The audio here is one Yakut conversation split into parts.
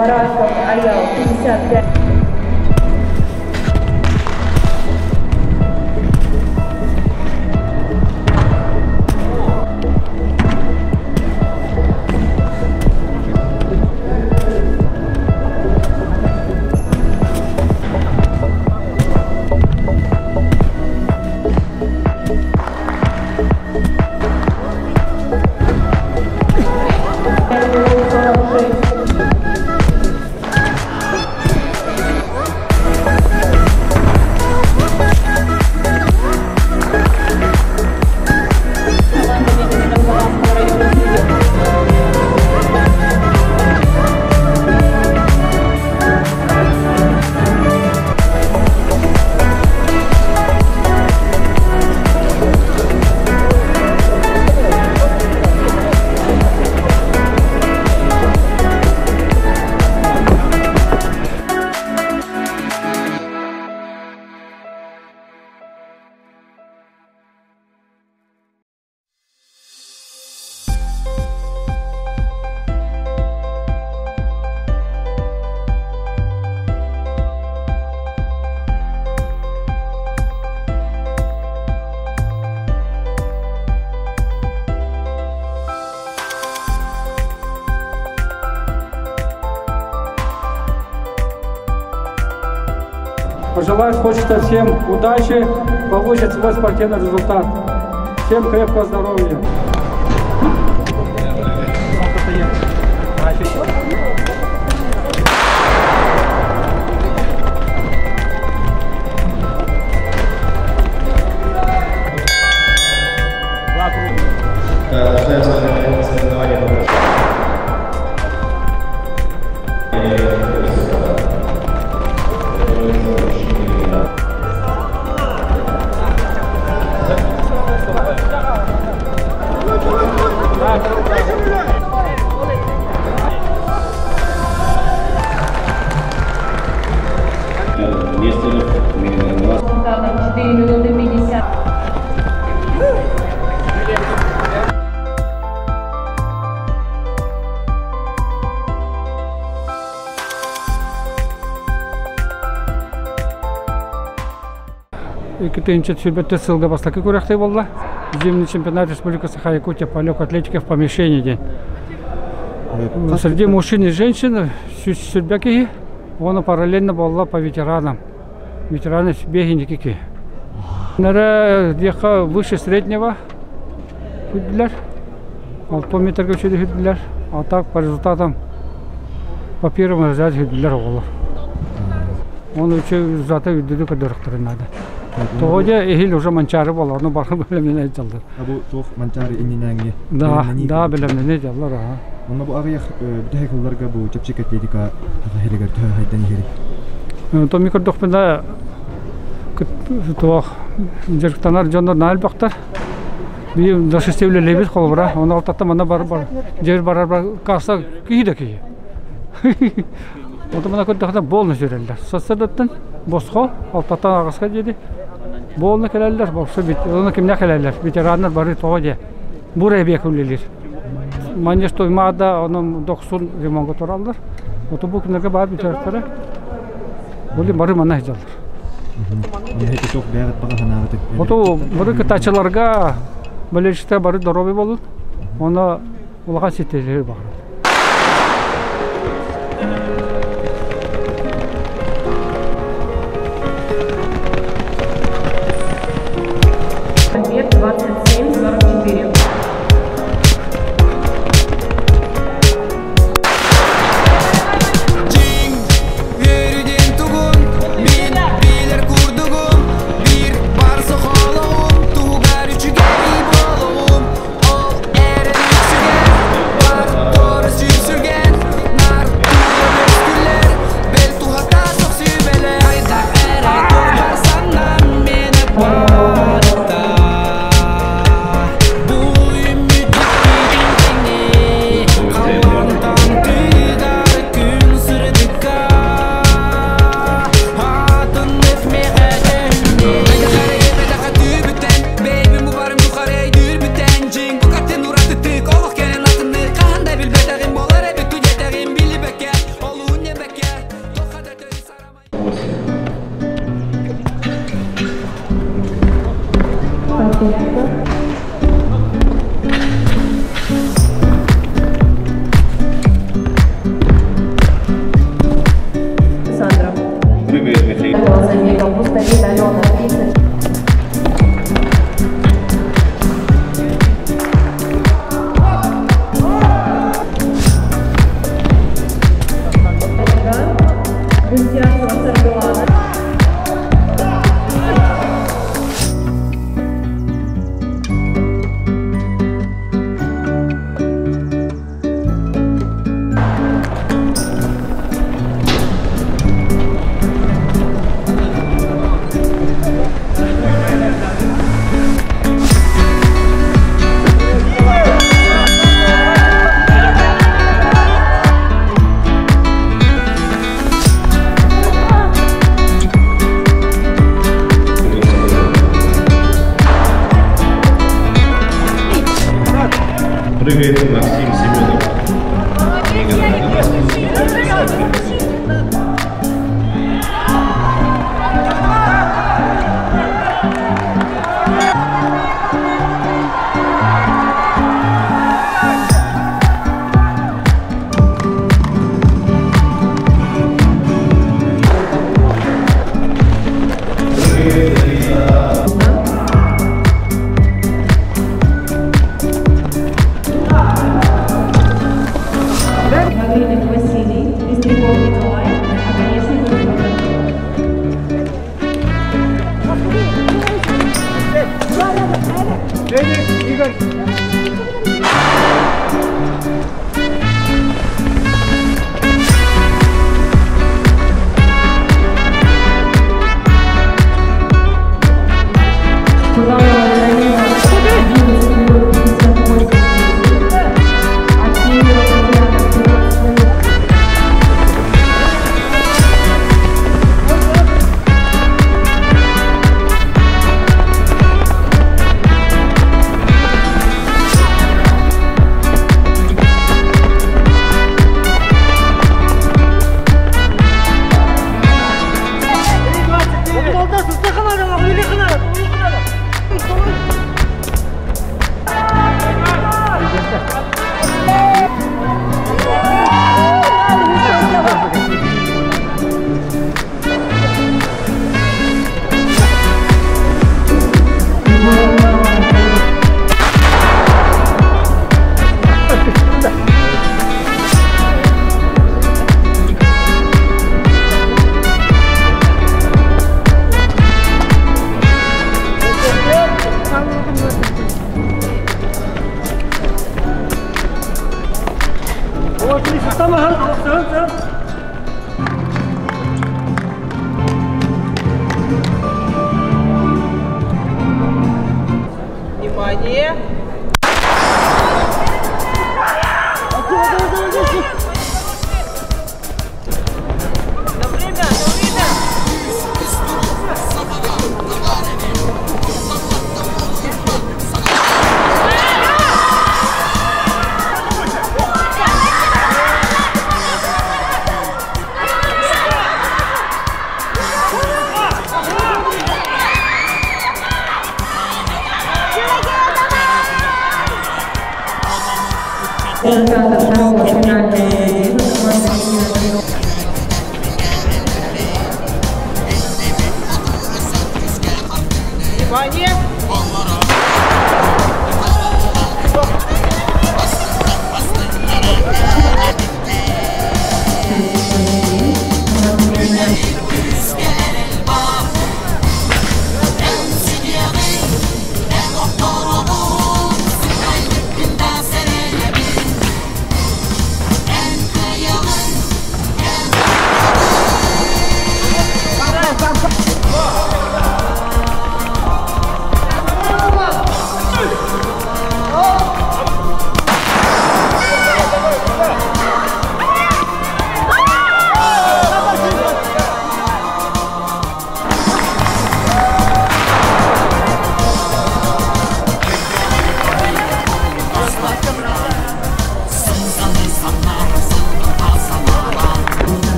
Барашков Аял 55. Пожелать хочется всем удачи, получить свой спортивный результат. Всем крепкого здоровья. 4 минуты 50. Икки сүүрбэттэ сылга бастакы күрэхтэй буолла. Зимний чемпионат Республики Саха-Якутия по легкой атлетике в помещении день. Среди мужчин и женщин сүүрбэ киһи, оны параллельно буолла по ветеранам. Ветераны бегиники. Нара диэхэ выше среднего хүдилер. 6 метрге үчүдү хүдилер. А так по результатам по первому разряду хүдилер оҕолор. Он үчү результаты үдүдү көрдөрөхтөрүн надо. Тоҕо эһил уже манчары болар, ну бары бөлөмнене жаллар. А бу туох манчары иннинээҥи Да, да, бөлөмнене жаллар, ага. Онно бу аҕыйах бүтэһик сылларга бу чэпчэки атлетика саха сиригэр төһө хайдан иһэрий? Томми көрдөхпүнэ туох дьарыктанар дьоннор наал бахтар. Би до шести үлэлэбит холобура. Оны алтатта манна бар бар жер барар бар касса киһи да киһи. Ото мана көрдөхтө болны жүреллер. Сасырдаттан босхо алтаттан аҕаска диэди. Болны келеллер, босхо бит. Оны кимне келеллер? Ветераннар бары тоҕо де. Бура эбиэк үлэлир. Манеж тоймаада onun 90 ремонтка тураллар. Ото бу күннерге бар ветераннар. Боли бары манна хыдьаллар. Эһиги туох бэйэҕит баҕа санааҕыт Ото бары кытааччыларга болельщиктер бары здоровый болут. Оны улахан ситиһиилэри баҕарар. Ответ 27-44. Александра. Привет, Михаил. Забега Пустовит Алена 30. Гунтяшева Саргалана. Прыгает Максим Семенов. Гаврилин Василий, Пестряков Николай, Оконечников Федор. Игорь! Куданова Вероника, 11 минут 58 Акимова Татьяна, 13 минут. Внимание! На время, на время! Результаты второго финального забега команда Регина Смирнова. Внимание!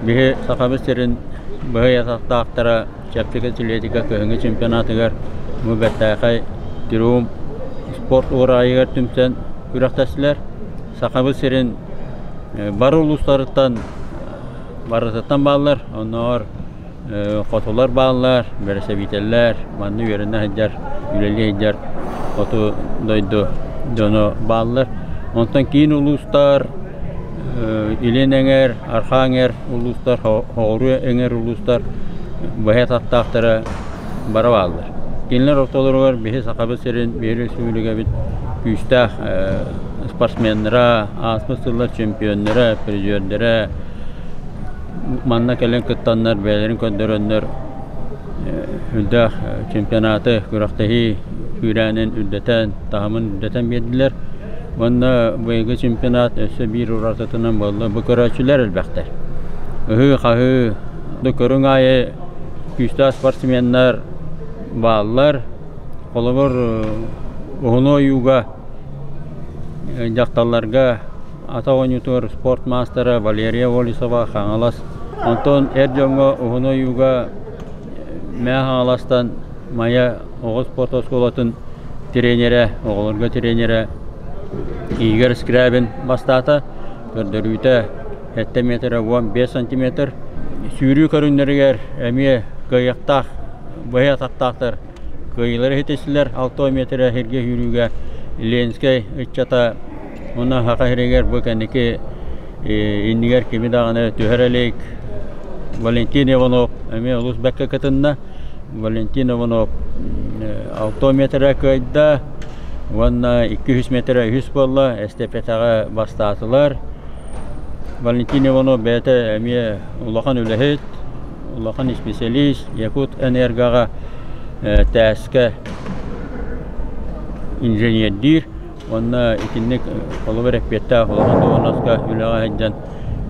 Биһи Сахабыт сирин быһый атахтаахтара чэпчэки атлетика кыһыҥҥы чемпионатыгар бу бэртээхэй Триумф спорт уораайыгар түмсэн күрэхтэстилэр. Сахабыт сирин бары улуустарыттан барытыттан бааллар. Оннооҕор хотулар бааллар, бэрэсэбиитэллэр, манна үөрэнэ сылдьар, үлэлии сылдьар хоту дойду дьоно бааллар. Онтон киин улуустар, илин эҥэр, арҕаа эҥэр улуустар, соҕуруу эҥэр улуустар быһа таттаахтара бары бааллар. Кинилэр ортолоругар биһи Сахабыт сирин, биһиги өрөспүүбүлүкэбит күүстээх спортсменнара, ааспыт сыллар чемпионнара, призердэрэ манна кэлэн кыттаннар, бэйэлэрин көрдөрөннөр үрдээх чемпионаты, күрэхтэһии күүрээнин үрдэтэн, таһымын үрдэтэн биэрдилэр. Уонна быйылгы чемпионат өссө биир уратытынан буолла, бу көрөөччүлэр элбэхтэр. Ыһыы-хаһыы, көрүҥ аайы күүстээх спортсменнар бааллар. Холобур, уһуну ойууга дьахталларга ата оонньуутугар спорт маастара Валерия Олесова Хаҥалас. Онтон эр дьоҥҥо уһун ойууга Мэҥэ Хаҥаластан Майа оҕо спорт оскуолатын тренерэ, оҕолорго тренерэ Игорь Скрябин бастаата. Көрдөрүүтэ 7 метр 15 сантиметр. Сүүрүү көрүҥнэригэр эмиэ кыайыахтаах, быһый атахтаахтар кыайыылары ситистилэр. 6 метр сиргэ сүүрүүгэ Ленскэй ыччата Уонна Саха сиригэр бу кэнники иннигэр кими даҕаны түһэрэ илик Валентин Иванов эмиэ олус бэркэ кытынна. Валентин Иванов 6 метрэ кыайда уонна 200 метрэ үһүс буолла, эстафетаҕа бастаатылар. Валентин Иванов бэйэтэ эмиэ улахан үлэһит, улахан исписэлиис, Якут энергоҕа ТЭС-кэ инженердиир. Уонна итинник холобур эппиэттээх улахан дуоһунаска үлэҕэ сылдьан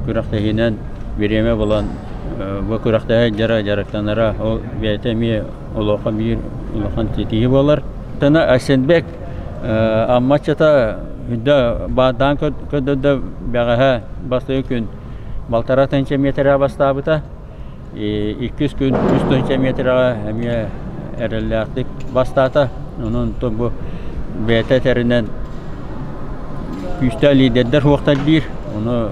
күрэхтэһиинэн бириэмэ булан бу күрэхтэһэ сылдьара, дьарыктанара ол бэйэтэ эмиэ олоххо биир улахан ситиһии буолар. Тана Асенбек Аммаччата үрдэ баардаан көрдөрдө бэҕэһээ бастакы күн балтараа тыһыынча миэтэрэ бастаабыта. Иккис күн үс тыһыынча миэтэрэҕэ эмиэ эрэллээхтик бастаата. Онон бу бэйэтэ этэринэн күүстээх лидердэр суохтар диир. Ону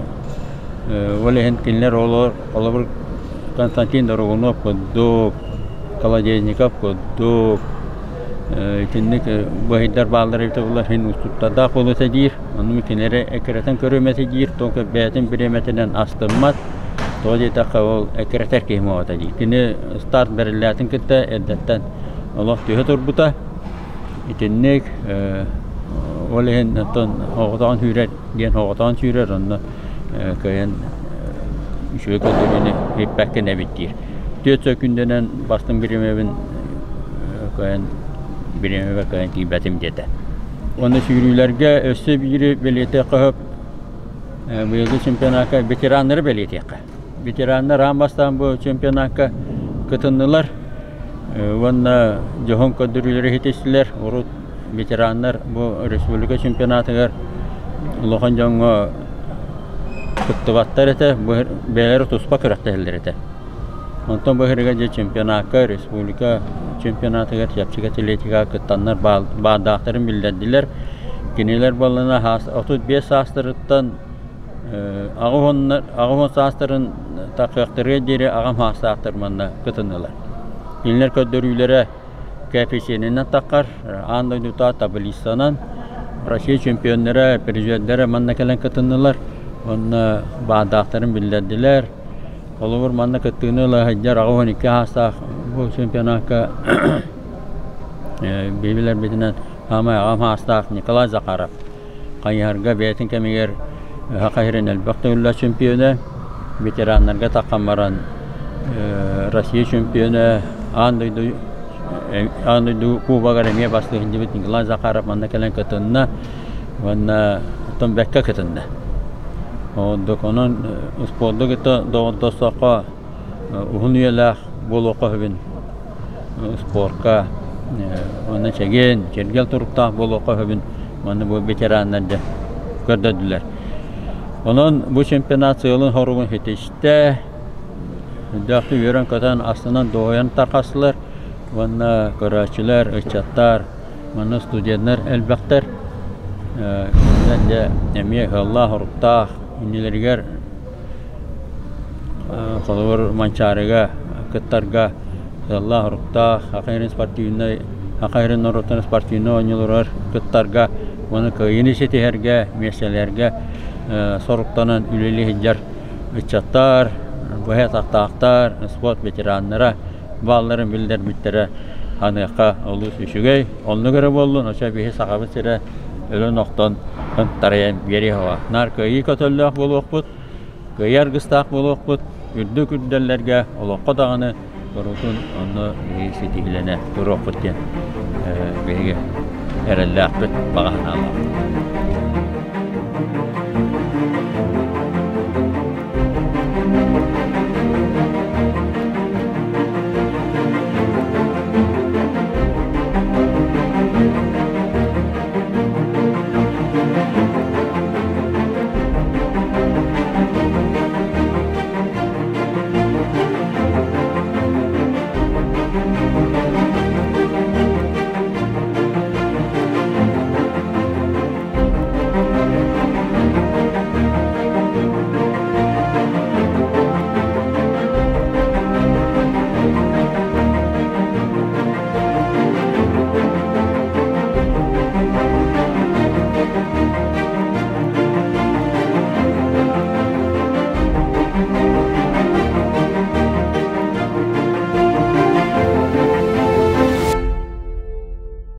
ол иһин кинилэр олор холобур Константин Дорогунов курдук, Колодезников курдук итинник быһыйдар бааллар эбитэ буоллар иһин устуктардаах буолуо этэ диир. Ону кинилэри эккирэтэн көрүөм этэ диир, только бэйэтин бириэмэтинэн астыммат. Тоҕо диэтэххэ, ол эккирэтэр киһи буолбата дии. Кини старт бэриллээтин кытта эрдэттэн олох түһэ турбута. Итинник ол иһин оттон оҕотоҕун сүүрэр диэн оҕотоҕун сүүрэр, онно кыайан үчүгэй көрдөрүүнү иһиппэккин эбит диир. Түөрт сөкүүндэнэн бастыҥ бириэмэбин кыайан бириэмэбэр кыайан тиийбэтим диэтэ. Уонна сүүрүүлэргэ өссө биири бэлиэтиэххэ сөп. Быйылгы чемпионакка ветераннары бэлиэтиэххэ. Ветераннар аан бастаан бу чемпионакка кытыннылар уонна дьоһун көрдөрүүлэри ситистилэр. Урут ветераннар бу республика чемпионатыгар улахан дьоҥҥо кыттыбаттар этэ, бэйэлэрэ туспа күрэхтэһэллэр этэ. Онтон бу ыһырыга дьэ чемпионакка, республика чемпионатыгар чэпчэки атлетикаҕа кыттаннар баардаахтарын биллэрдилэр. Кинилэр буоллаҕына 35 саастарыттан 80 саастарын таххыахтарыгар диэри аҕам саастаахтар манна кытыннылар. Кинилэр көрдөрүүлэрэ коэффициенинэн таххар, аан дойдутаа таблицанан Россия чемпионнара, призердэрэ манна кэлэн кытыннылар уонна баардаахтарын биллэрдилэр. Холобур, манна кыттыыны ыла сылдьар 82 саастаах бу чемпионакка биһилэрбитинэн саамай аҕам саастаах Николай Захаров хайыһарга бэйэтин кэмигэр Саха сирин элбэх төгүллээх чемпиона, ветераннарга таххан баран Россия чемпиона, аан дойду аан дойду кубогар эмиэ бастыы сылдьыбыт Николай Захаров манна кэлэн кытынна уонна оттон бэккэ кытынна. Ордук онон спорду кытта доҕордоссоххо уһун үйэлээх буолуохха сөбүн спорка уонна чэгиэн, чэргэл туруктаах буолуохха сөбүн уонна бу ветераннар дьэ көрдөрдүлэр. Онон бу чемпионат сыалын-соругун ситистэ. Сүрдээхтик үөрэн-көтөн, астынан, дуоһуйан тарҕастылар. Уонна көрөөччүлэр, ыччаттар, манна студеннар элбэхтэр. Кинилэр дьэ эмиэ ыаллаах-оруктаах иннилэригэр холобур Манчаарыга кыттарга сыаллаах-оруктаах Саха сирин спортивнай Саха сирин норуоттарын спортивнай оонньууларыгар кыттарга уонна кыайыыны ситиһэргэ, миэстэлэргэ соруктанан үлэлии сылдьар ыччаттар, быһа атахтаахтар, спорт ветераннара баалларын биллэрбиттэрэ аныаха олус үчүгэй. Оннук эрэ буоллун, оччо биһи Сахабыт сирэ өлөн-охтон тарайан биэриэ Наар кыайыы көтөллөөх буолуохпут, кыайыы аргыстаах буолуохпут, үрдүк үрдэллэргэ олоххо даҕаны куруутун онно биһиги ситиһилэнэ туруохпут диэн биһиги эрэллээхпит, баҕа санаалаахпыт.